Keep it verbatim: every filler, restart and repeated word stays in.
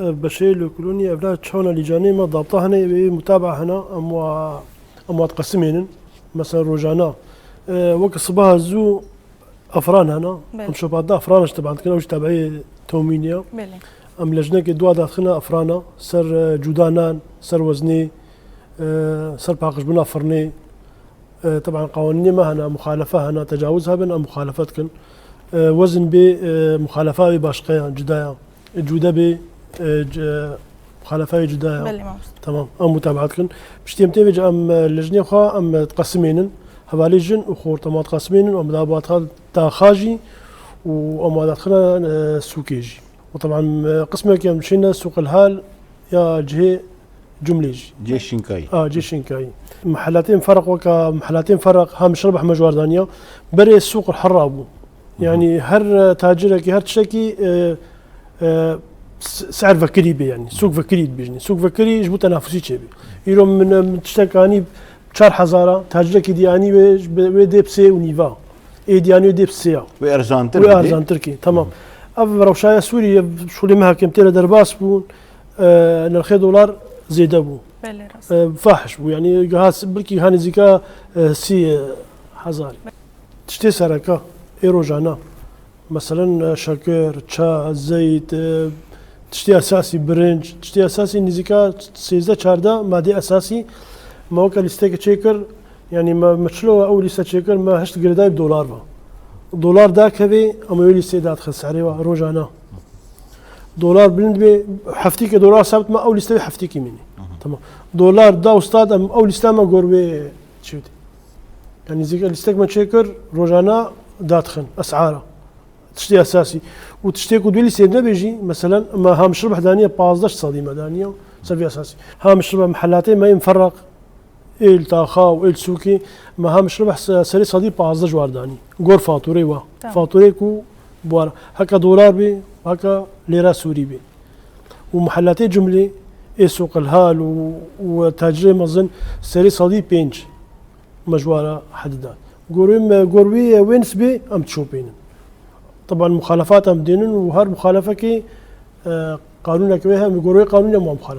Beşê Lokolonî evra çawana lîcanê me dabta hene, wê mutabaa hene, em wa, em wa diqesimênin. Mesela rojana. E, wek sibaha zû efran hene. Belê. Em şopatda efran işte band dikin, ew jî tabiî tomîniya. Belê. Em lejnekê dua dadixine efrana, ser, e, cudanan, ser weznê, e, ser paqijbûna firnê. E, teban qanûnê me hene, muxalefe hene, tecawuz hebin, em muxalefe dikin. E, wezin bê, e, muxalefa wê başqe ya, cuda ya. E, cude bê, e, c-, e, muxalefa wê cuda ya. Belê, mamoste. Tamam, em mutabaat dikin. Piştî em tê vêca em, e, lejnê xwe em, e, diqesimênin. Hevalê jin û xort em diqesimênin, em da bata taxa jî û em wa dadixine, e, sûkê jî. Û teban, e, qismekî em şîne sûqil hal ya cihê cumlê jî. Cihê şinkayî. A, cihê şinkayî. Mihelatên ferq weka, mihelatên ferq ha mişrebeh me ji war daniya. Berê sûq herra bû. Yanî her, e, tacirekî, her tiştekî, e, e, s-, ser vekirî bê yanî. Sûk vekirî dibêjin. Sûk vekirî ji bo tenafusî çêbê. Îro min, min tiştek anî çar hezara, tacirekî dî anî wê, wê dê bi sê û nîva. Ê dî anî wê dê bi sê ya. Wê erzantir Wê bidê. Erzantir kî, tamam. Ev rewşa ya Sûrî, ev şolê me hekem têre derbas bûn, e, nirxê dolar zêde bû. Belê, rast. E, fahiş bû, yanî giha s-, bilkî ha nêzîka, e, sî hezar. Tiştê sereka, ê rojana. Meselen, e, şekir, ça, zeyt, e, tiştê esasî, birinc, tiştê esasî nêzîka sêzdeh çardeh madê esasî. Me weke lîstekê çêkir, yanî me, me çilo ew lîste çêkir, me hişt girêdayî bi dolar ve. Dolar dakeve, em wê lîsteyê dadixin serê ve rojana. Dolar bilind bê, heftîkê dolar sabit me, ew lîste wê heftîkî mînî. Tamam. Dolar da û stad, em ew lîste me gor wê çi dî. Yanî nêzîka lîstek me çêkir, rojana dadixin, esara. Tiştê esasî. Û tiştê ku dê lîstê nebê jî, meselen, me ha mişrebeh daniye pazdeh sedî me daniye, ser vê esasî. Ha mişrebeh mihelatê me yên feraq, ê li taxa û ê li sûkê, me ha mişrebeh se-, serê sedî pazdeh ji war danî. Gor faturê wa. Tamam. Faturê ku bi war, heke dolar bê, heke lêra Sûrî bê. Û mihelatê cumlê, ê sûqil hal û, û tacirê mezin serê sedî pênc. Me ji wara hedî da. Gor wê me, gor wê, wê nisbê em dişopînin. Teban muxalefat em dênin û her muxalefekê, e, qanûnek wê heye, gor wê qanûnê em muxalef